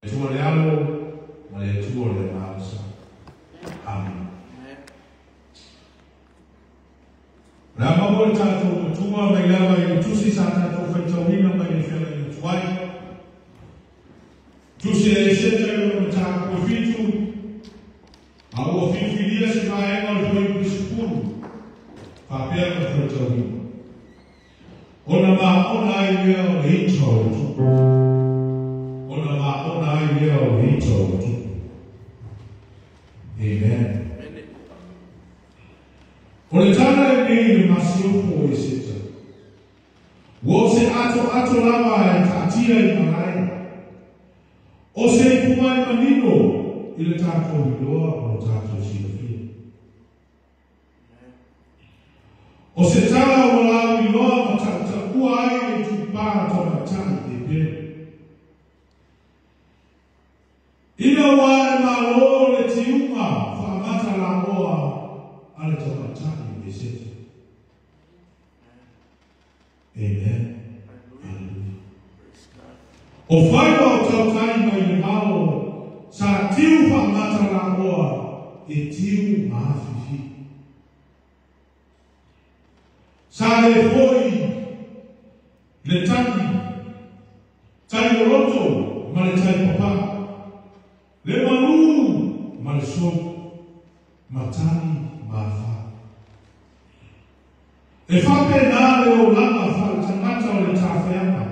Atua le Alo ma le Atua le Agaga Sa. Amen. O le a maua le tatou matua mai lava i le tusi sa tatou faitauina mai le feagaiga tuai. Tusi a Eseta i lona mataupu e 7, a ua filifilia se vaega o le fuaiupu 10, faapea ona faitauina. Ona maona ai lea o le ita o le tupu. Ona maona ai lea o le ita o le tupu. Amen. O le tala lenei i le masiofo o Eseta. Ua o se atoato lava e taatia i malae. O se ipumai manino i le tatou iloa o le tatou silafia. O se tala ua lauiloa ma tautaua ai le itupa tamaitai e pele. Ina ua ae malo le tiuga faamata laoa a le tamaitai o Eseta. Amen. Hallelujah. O faiva o tautai mai le vao sa tiu faamata laoa e tiu mafifi. Sa le foi le tagi, tai loloto ma le tai papā, le malū ma le sou, matagi mafa. E faapena le olaga faaletagata o le tafeaga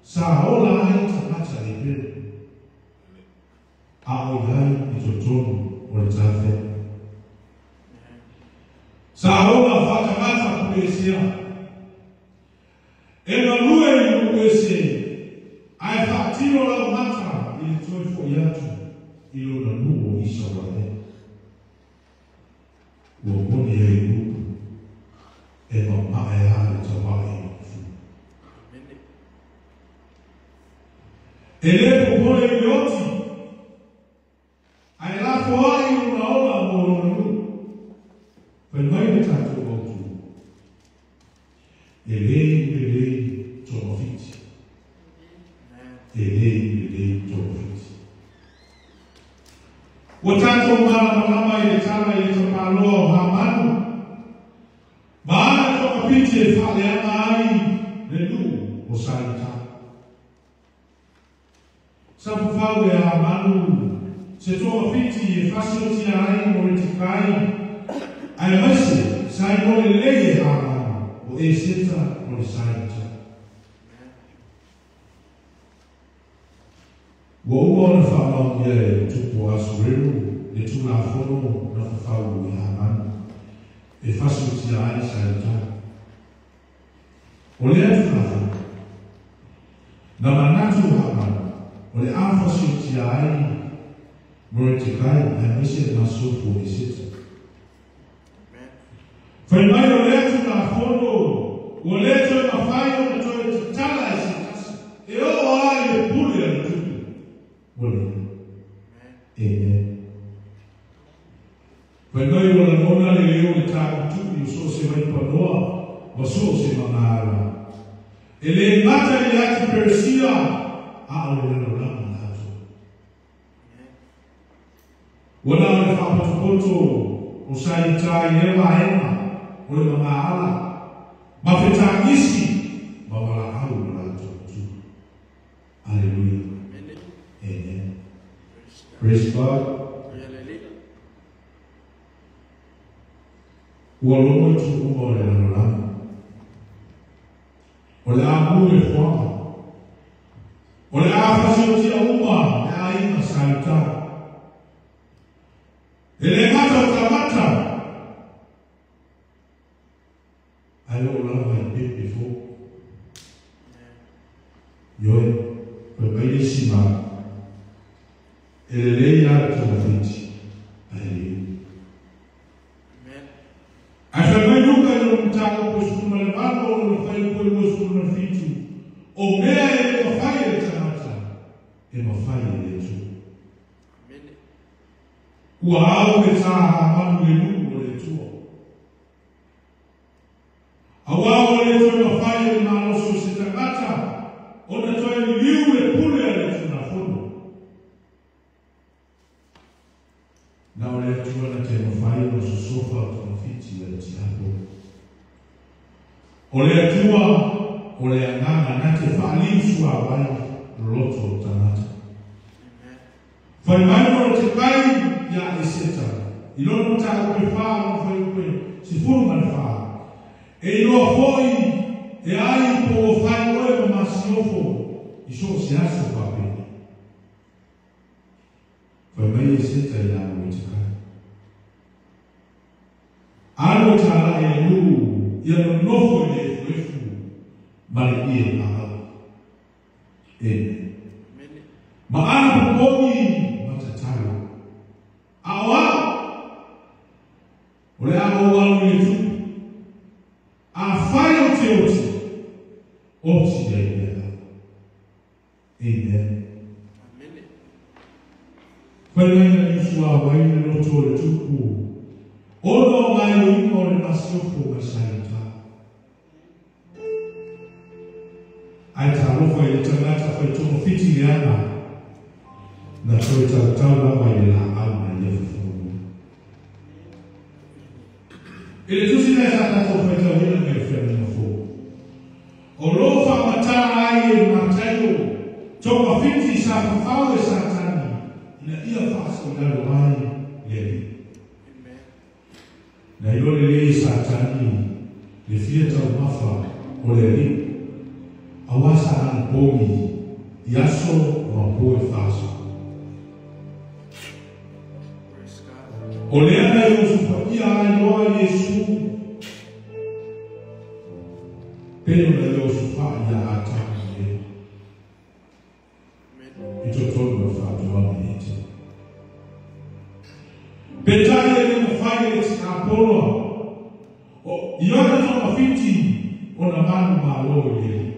sa ola ai tagata e pele, a o i ai i totonu o le tafeaga. Sa ola faatagata pulesia, e galue i nuu ese, ae faatino laumata i le toe fo'i atu i lona nuu o Isaraele. Ua moni ai le upu, e mamae lava le tavae i lona fulu. E le popole i le oti, ae lafo ai lona ola mo lona nuu. Fai mai le tatou autu, e le lelei togafiti. E le lelei togafiti. Ua tatou malamalama i le tala i le tamaloa o Hamanu, ma ana togafiti e faaleaga ai le nuu o Saita. Sa fafau e Hamanu se togafiti e fasiotia ai Moretekai, aemaise sa iloa lelei e Hamanu o Eseta o le Saita. Ua uma ona faamaonia e le tupu o Asueru le tulafono na fafau e Hamanu e fasiotia ai Saita. O lea tulafono, na manatu Hamanu o le a fasiotia ai Moretekai aemaise le masiofo o Eseta. Fai mai o lea tulafono ua le toe mafai ona toe tatala e se tasi e oo ai le pule a le tupu. Ua lea. Amen. Fai mai ua lagona le leo o le tautui o so o se vaipanoa ma so o se magaala. E le gata i le atu Peresia, a o le lalolagi atoa. Ua na o le faapotopoto o Saita i lea vaega o le magaala ma fetagisi ma valaau o latou tu. Aleluia. Amen. Praise God. Ua logo itu uma o le lalolagi. O le a mu le foaga. O le a fasiotia uma le aiga Saita. E le gata o tagata, ae oo lava i pepe fou. Ioe, fai mai le isi mala, e lelei lava le togafiti, ae le umi. Ae fai mai Luka i lona mataupu e 18 o lona fuaiupu e 27, o mea e le mafai e le tagata, e mafai e le Atua. Ua au le tā Hamanu i le nuu o le Atua. Aua ua le toe mafai e le malosi o se tagata ona toe liliu le pule a le Tulafono. Na o le Atua na te mafai ona sosofa togafiti a le tiakono. O le Atua o le agaga na te fa'aliu suavai loto o tagata. Fai mai Molotekai ia Eseta i lona mataupu e 4 lona fuaiupu 14. E iloa fo'i e ai po ua fai oe ma masiofo i so o se aso fa'apeni. Fai mai Eseta iā Molotekai. Alu e tāla'i le nuu ia nonofo i le efuefu ma le ie paau. Amen. Ma ana popogi ma tatalo. A o a'u, o le a ou alu i le tupu. Afai ou te oti, oti ai pea a'u. Amen. Fai mai na liusuavai le loto o le tupu ona o gaioiga o le masiofo mai saigata. Ae talofa i le tagata faitogafiti leaga na toe tautau lava i le laau na ia fofoloina. I le tusi lea sa tatou faitauina mai le feagaiga fou, o lo o faamatala ai e Mataio togafiti sa fafao e Satani ina ia faasaulalo ai le Alii. Na iloa lelei e Satani le fia taumafa o le Alii, auā sa anapogi i aso ma po e 40. O lea na i osofaia ai loa Iesu pei ona ia osofa'i iā Atamu ma Eva i totonu o le fa'atoaga i Eteni. Peitai e le mafai e le tiapolo o Ioane togafiti ona manumalo i le Alii.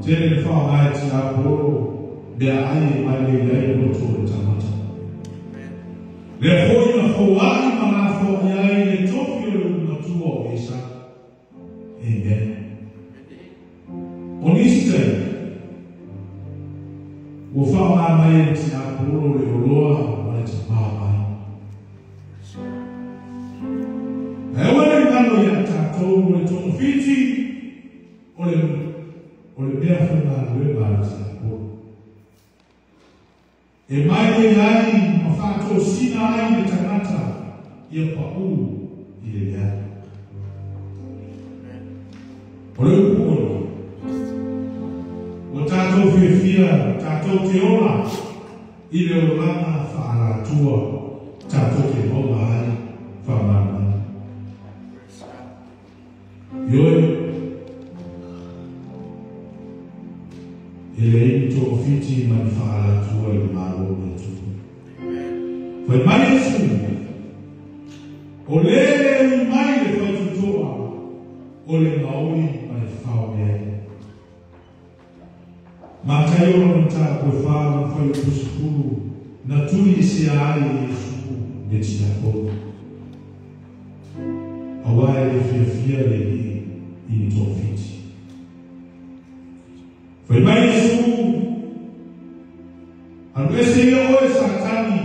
Tele le fa'aaoga e tiapolo meaai e mailei ai loto o le tagata. Lea fo'i na foua'i ma lafoa'i ai le tofi o le ulumatua o Esau. Amen. O nisi taimi, ua fa'aaoga mai e le tiapolo le oloa ma le tamaoaiga. Ae aua ne i galo iā tatou o le togafiti o le o le mea faigaluega a le tiapolo. E mailei ai ma fa'atosina ai le tagata ia pa'ū i le leaga. O le upu moni, ua tatou fiafia tatou te ola i le olaga fa'aalatua tatou te maua ai fa'amanuiaga. Ioe, e leai ni togafiti ma ni fa'aalatua i le Malo o le Atua. Fai mai Iesu, o lē e ui mai le faitotoa o le gaoi ma le fafao meai. Mataio lona mataupu e 4 lona fuaiupu 10 na tuliesea ai e Iesu le tiakono. Auā e le fiafia le Alii i ni togafiti. Fai mai Iesu, Alu ese ia oe Satani,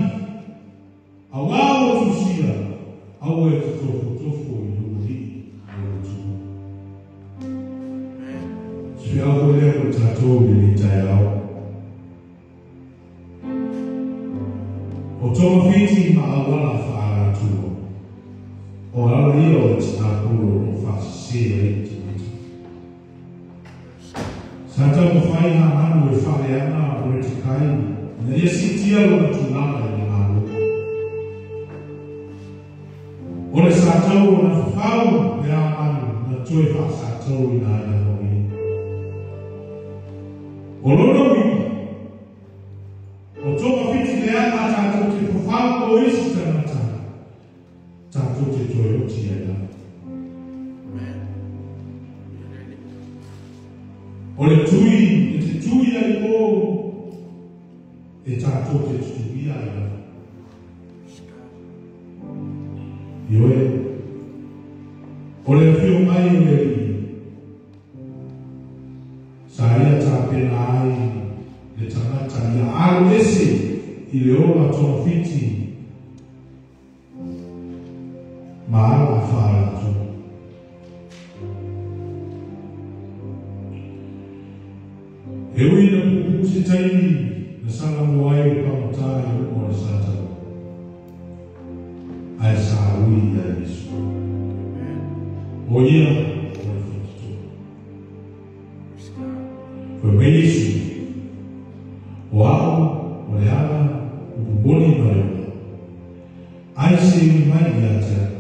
auā ua tusia, aua e te tofotofo i lou Alii ma lou Atua. Se feau foi lea mo tatou i lenei taeao. O togafiti ma auala fa'aalatua, o ala ia o le tiapolo o lo o fa'asesē ai le tagata. Sa taumafai Hamanu e fa'aleaga Moletekai ina ia siitia lona tulaga i le Malo. O le satau o na fafau e Hamanu na toe fa'asatauina ai lava o ia. O lona uiga, o togafiti leaga tatou te fafau o isi tagata tatou te toe oti ai lava. O le tui e te tui ai o e tatou te tutuia ai lava. Ioe, o le afio mai o le Alii, sa ia tapena ai le tagata ia alu ese i le ola togafiti ma ala faalatua. E ui na puupuu se taimi na salamoa ai le pagota i luga o le Satani, ae sa ui ia Iesu. O ia o le faitotoa. Fai mai Iesu, o au o le ala upu moni ma le ola. Ai se ui mai ia te au,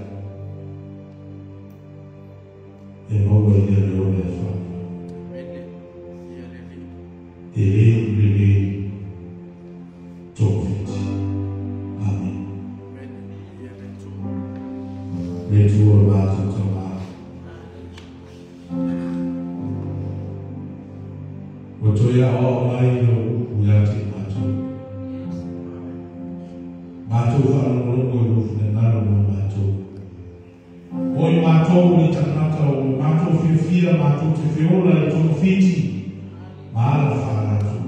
e maua ia le ola e faavae. E lē lelei togafiti. Amen. Le Atua o matou taumā. Ua toe aoao mai lau upu ia te matou. Matou faalogologo i lou finagalo mo matou. O i matou ni tagata ua matou fiafia matou te feola i togafiti ma ala faalatua.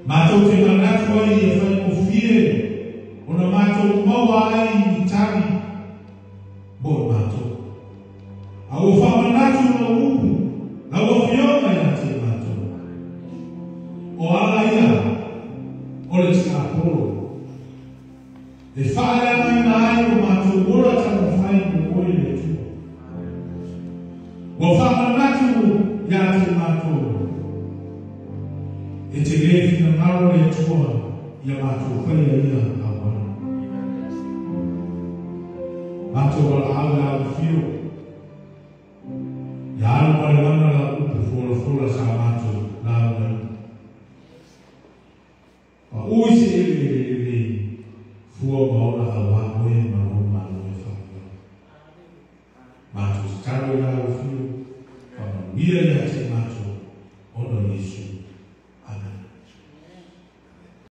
Matou te manatu ai e faigofie ona matou maua ai ni tali mo i matou. A ua faamanatu lau upu, lau Afioga ia te matou. O ala ia o le tiapolo e faaleagaina ai o matou ola taumafai mo oe le Atua. Ua faamanatu ia te matou e te lē finagalo le Atua ia matou faia ia auala. Matou valaau le alofio ia alu ma le mana lau upu folafola sa matou laugaina. Paʻū i se eleele lelei fua ma ola auā oe ma lou Malo e faavae. Matou tatalo i le alofio, faamanuia ia te